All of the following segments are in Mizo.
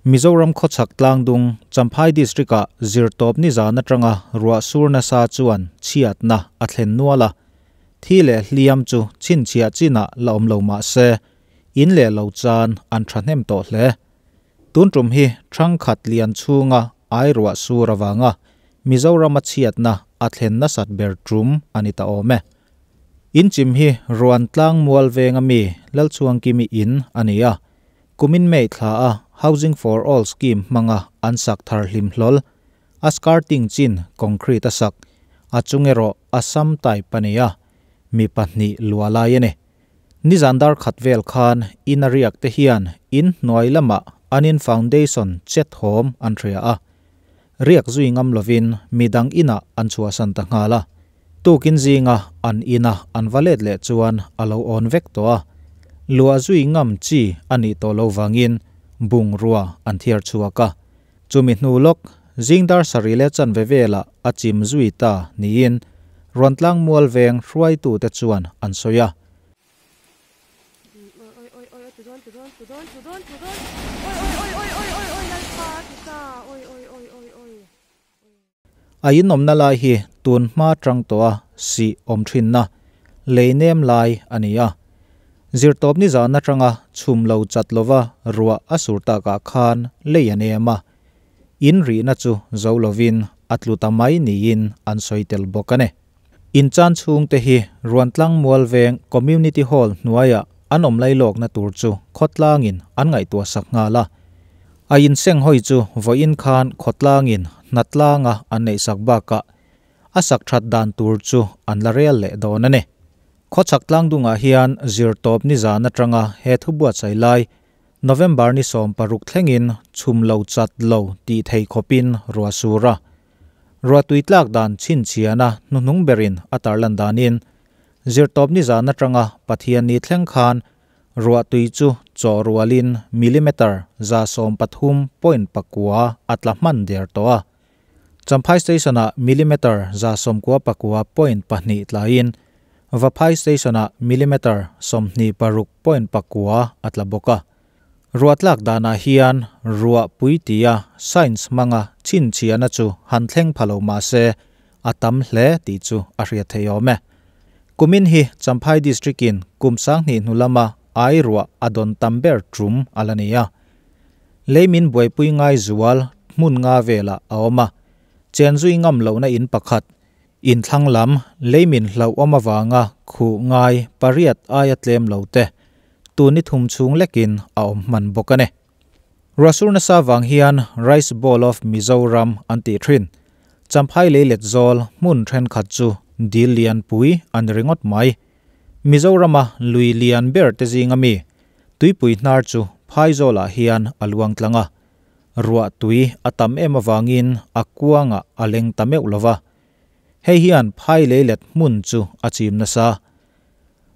Mizoram khawchhak tlangdung Champhai District-ah zirtawp nizan atanga ruah sur nasa chuan chhiatna a thlen nual a, thi leh hliam chu chhinchhiah chinah la awm lo mah se, in leh lo chan an thahnem tawh hle. Tun tum hi thangkhat lian chhunga ai ruah sur avanga Mizorama chhiatna a thlen nasat ber tum a ni ta awm e. In chim hi Ruantlang mual venga mi Lalchhuangkimi in a ni a, kumin May thla a Housing for All scheme hmanga an sak thar hlim hlawl, a skirting chin concrete a sak, a chung erawh Assam type a ni a, mi pahnih lua lai a ni. Nizan dar khat vel khan in a riak te hian in hnuai lamah an in foundation chet hawm an hria a, riak zui ngam lovin midang inah an chhuahsan ta nghal a. Tukin zinga an ina an va let leh chuan a lo awn vek tawh a, luah zui ngam chi a nih tawh lo vangin bungrua an thiar chhuak a. Chumi hnu lawk, zing dar sarih leh chanve velah a chim zui ta niin Ruantlang mual veng hruaitute chuan an sawi a. A inawmna lai hi tun hma tang tawha sih awm thinna lei nem lai a ni a. Zirtawp nizan atanga chhum lo chat lova ruah a sur takah khan lei a nem a. In rihna chu zo lovin a tlu ta mai niin an sawi tel bawk a ni. Inchan chhungte hi Ruantlang Mual Veng Community Hall hnuaiah an awm lailawkna tur chu khawtlangin an ngaihtuah sak nghal a. A insenghawi chu vawiin khan khawtlangin hnatlanga an neihsak bakah a sak that dan tur chu an la rel leh dawn a ni. Khawchhak tlangdungah hian zirtawp nizan atanga he thu buatsaih lai November ni 16 thlengin chhum lo chat lo tih thei khawpin ruah sur a. Ruahtui tlak dan chhinchhiahna hnuhnung berin a tarlan danin, zirtawp nizan atanga Pathianni thleng khan ruahtui chu chaw rualin millimeter 113.9 a tla hman der tawh a. Champhai Station-ah millimeter 99.2 tlaiin, Vaphai Station-ah millimeter 26.9 a tla bawk a. Ruah tlak danah hian ruah pui tia science hmanga chhinchhiahna chu han thleng pha lo mah se a tam hle tih chu a hriat thei awm e. Kumin hi Champhai District-in kum sanghnih hnu lama ai ruah a dawn tam ber tum a la ni a. Leimin buaipui ngai zual hmun nga velah a awm a, chenzui ngam lohna in pakhat, inthlang lam leimin hlauhawm avanga khuh ngai pariat aia tlem lo te tun ni thum chhung lekin a awm hman bawk a ni. Ruahsur nasa vang hian Rice Bowl of Mizoram an tih thin. Champhai lei let zawl hmun thenkhat chu dil lian pui a ni ringawt mai. Mizorama lui lian ber te zinga mi tuipui hnar chu Phaizawlah hian a luang tlang a. Ruah tui a tam em avangin a kuangah a leng ta meuh lova. Hei hian phai lei let hmun chu a chim nasa.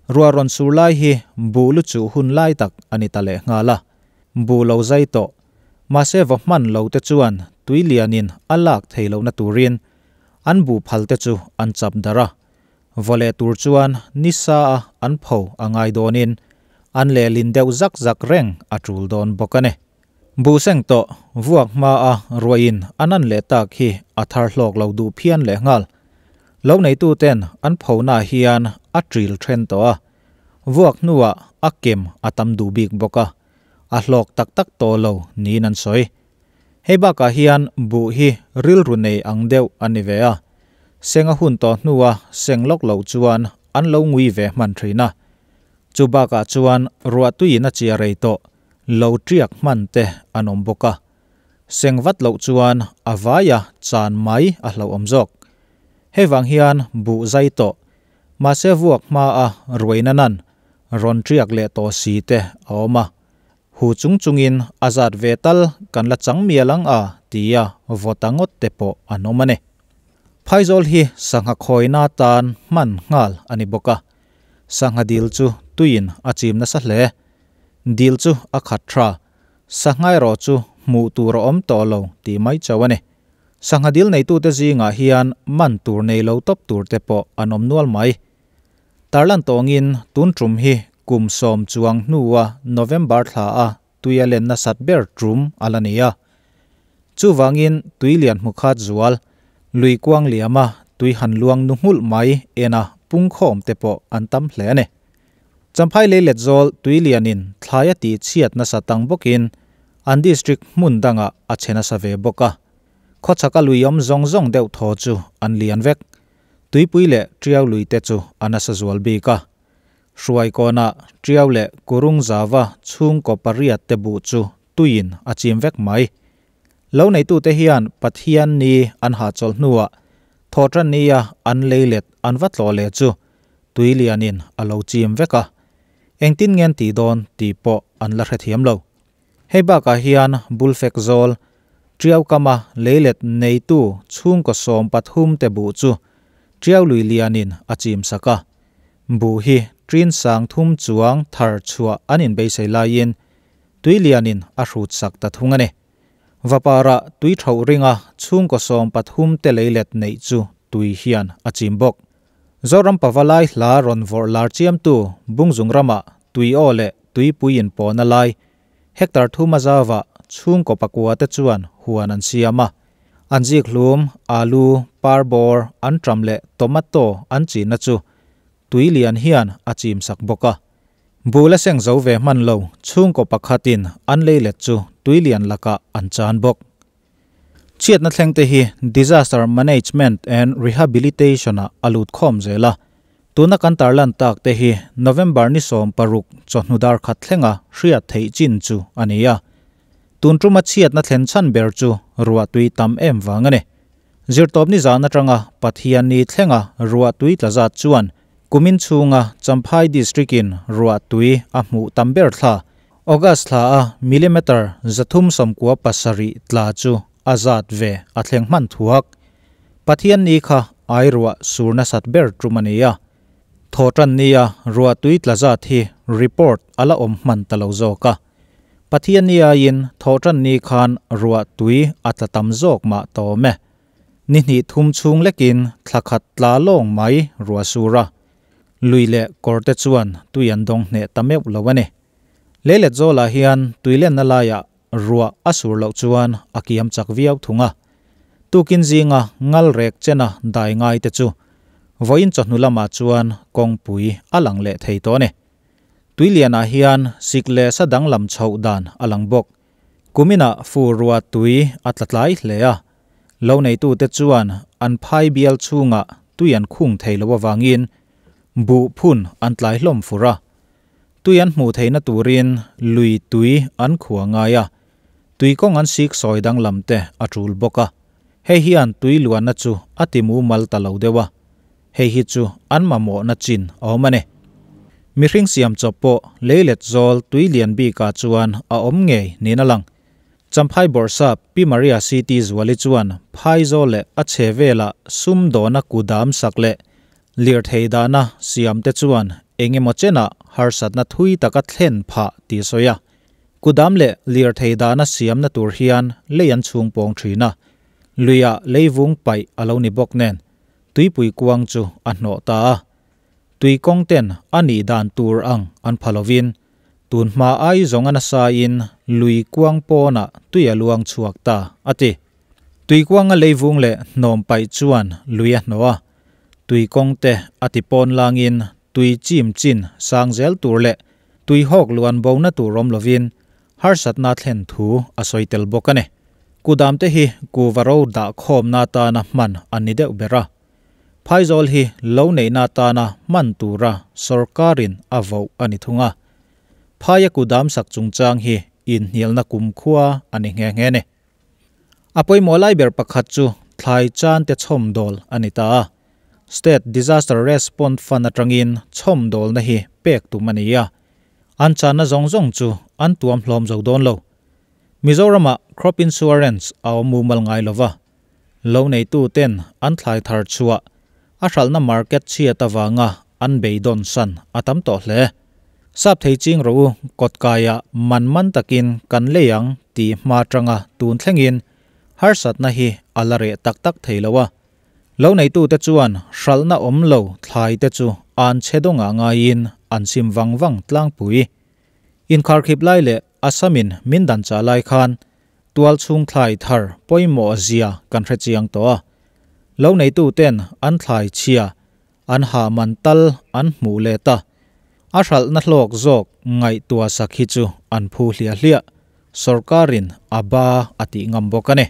Ruah rawn sur lai hi buh lu chuh hun lai tak a ni ta leh nghal a, buh lo zai tawh. Mahse va hman lo te chuan tui lianin a lak thei lohna turin an buh phal te chu an chap darh a. Vaw leh tur chuan nisa a an pho a ngai dawnin an lehlin deuh zak zak reng a tul dawn bawk a ni. Buh seng tawh vuak hma a ruahin an an leh tak hi a thar hlawk lo duh phian leh nghal. Lo neitu ten an phona hian a ṭil ṭhen tawh a, vuak hnuah a kem a tam duh bik bawk a, a hlawk tak tak tawh lo niin an sawi. Hei bakah hian buh hi rilru nei ang deuh a ni ve a, seng a hun tawh hnua seng lawk loh chuan an lo ngui ve hman ṭhin a. Chu bakah chuan ruahtuiin a chia rei tawh lo ṭiak hman te an awm bawk a. Seng vat loh chuan a vaia chan mai a hlauhawm zawk. Hei vang hian buh zai tawh, mahse vuak hma a ruaina nan rawn ṭiak leh tawh si te a awm a. Hu chung chungin a zat ve tal kan la chang mial ang a tia vawta ngawt te pawh an awm a ni. Phaizawl hi sangha khawina tan hman nghal a ni bawk a. Sangha dil chu tuiin a chim nasa hle. Dil chu a khat tha, sangha erawh chu hmuh tur a awm tawh lo tih mai chauh a ni. Sangha dil neitute zingah hian man tur nei lo tawp tur te pawh an awm nual mai. Tarlan tawngin tun tum hi kum 10 chuang hnua November thla a tui a len nasat ber tum a la ni a. Chuvangin tui lian hmu khat zual, lui kuang liama tui han luang nu nghulh mai ena pungkhawm te pawh an tam hle a ni. Champhai lei let zawl tui lianin thlai a tih chhiat nasa tang bawkin an district hmun dangah a che nasa ve bawk a. Khawchhaka lui awm zawng zawng deuh thaw chu an lian vek. Tuipui leh Tiau lui te chu a nasa zual bik a. Hruaikawnah Tiau leh Kurung Zava chhungkaw pariat te buh chu tuiin a chim vek mai. Lo neitute hian Pathian ni an hahchawlh hnuah Thawhtan nia an lei let an va tlawh leh chu tui lianin a lo chim vek a. Engtin ngen tih dawn tih pawh an la hrethiam lo. Hei bakah hian Bulfek zawl, Tiau kama leilet neitu chhungkaw 13 te buh chu Tiau lui lianin a chim sak a. Buh hi ṭin 3000 chuang thar chhuah an inbeisei laiin tui lianin a hrut sak ta thung a ni. Vapara tui tho ringa chhungkaw 13 te leilet neih chu tui hian a chim bawk. Zoram Pavalai hla rawn vawrh lar chiamtu Bungzung rama tui aw leh tuipui inpawhna lai hectare thum a zauva chhungkaw pakua te chuan huan an siam a. An zik hlum, alu, parbawr, anṭam leh tomato an chinna chu tui lian hian a chim sak bawk a. Bul a seng zo ve hman lo chhungkaw pakhatin an leilet chu tui lian lakah an chan bawk. Chhiatna thleng te hi Disaster Management and Rehabilitation ah a lut khawm zel a. Tuna kan tarlan tak te hi November ni 16 chawhnu dar khat thlenga hriat theih chin chu a ni a. Tun tuma chhiatna thlen chhan ber chu ruah tui tam em vang a ni. Zirtawpni zan atanga Pathian ni thlenga ruah tui tla zat chuan kumin chhunga Champhai District in ruah tui a hmuh tam ber thla August thla a millimeter 397 tla chu a zat ve a thleng hman thuak. Pathian ni kha ai ruah surna sat ber tum a ni a. Thawhtan nia ruah tui tla zat hi report a la awm hman ta lo zawk a. Pathian ni aiin thawhtan ni khan ruah tui a tla tam zawk mah ta awm e. Ni hnih thum chhung lekin thla khat tla lawng mai ruah sur a. Lui leh kawr te chuan tui an dawng hneh ta meuh lo a ni. Leilet zawlah hian tui lenna laiah ruah a sur loh chuan a kiam chak viau thung a. Tukin zinga ngal rek chena dai ngai te chu vawiin chawhnu lamah chuan kawngpui a lang leh thei tawh a ni. Tui lianah hian sik leh sa danglam chhoh dan a lang bawk. Kuminah fur ruah tui a tla tlai hle a. Lo neitute chuan an phai bial chhungah tui an khung thei lo avangin buh phun an tlai hlawm fur a. Tui an hmuh theihna turin lui tui an khua ngai a, tui kawng an sik sawi danglam te a tul bawk a. Hei hian tui luanna chu a ti mumal ta lo deuh a, hei hi chu an mamawhna chin a awm a ni. Mihring siam chawp pawh leilet zawl tui lian bikah chuan a awm ngei niin a lang. Champhai Bawrhsap Pi Maria CT Zuali chuan phaizawl leh a chhe velah sumdawna kudam sak leh lirthei dahna siam te chuan eng emaw chenah harsatna thui taka thlen phah tih a sawi a. Kudam leh lirthei dahna siamna tur hian lei an chhung pawng thin a, luiah leivung paih a lo ni bawk nen tuipui kuang chu a hnawh ta a. Tui kawng ten a nih dan tur ang an pha lovin tun hma ai zawng a nasa in lui kuang pawnah tui a luang chhuak ta a ti. Tui kuanga leivung leh hnawm paih chuan lui a hnawh a, tui kawng te a ti pawn langin tui chim chin sang zel tur leh tui hawk luan bona tur awm lovin harsatna thlen thu a sawi tel bawk a ni. Kudam te hi kuva ro dah khawmna atana hman an ni deuh ber a. Phaizawl hi lo neihna atana hman tura sorkarin a voh a ni thung a. Phaia kudam sak chungchang hi inhnialna kumkhua a ni nghe nghe a ni. A pawimawh lai ber pakhat chu thlai chan te chhawmdawl a ni ta a. State Disaster Response Fund atangin chhawmdawlna hi pek tum a ni a. An channa zawng zawng chu an tuam hlawm zo dawn lo. Mizoramah crop insurance a awm mumal ngai lova. Lo neitu ten an thlai thar chhuah a hralhna market chhiat avanga an beidawn san a tam tawh hle. Sap thei ching rawh u, kawtkaia man man takin kan lei ang tih hma atanga tun thlengin harsatna hi a la reh tak tak thei lo a. Lo neitute chuan hralhna awm lo thlai te chu an che dawngah ngaiin an sim vang vang tlangpui. Inkharkhip lai leh Assam-in min dan chah lai khan tualchhung thlai thar pawimawh zia kan hre chiang tawh a. Lo neituten an thlai chhia an hah man tal an hmuh let a, a hralhna hlawk zawk ngaihtuah sak hi chu an phu hliah hliah. Sorkarin a ba a tih ngam bawk a ni.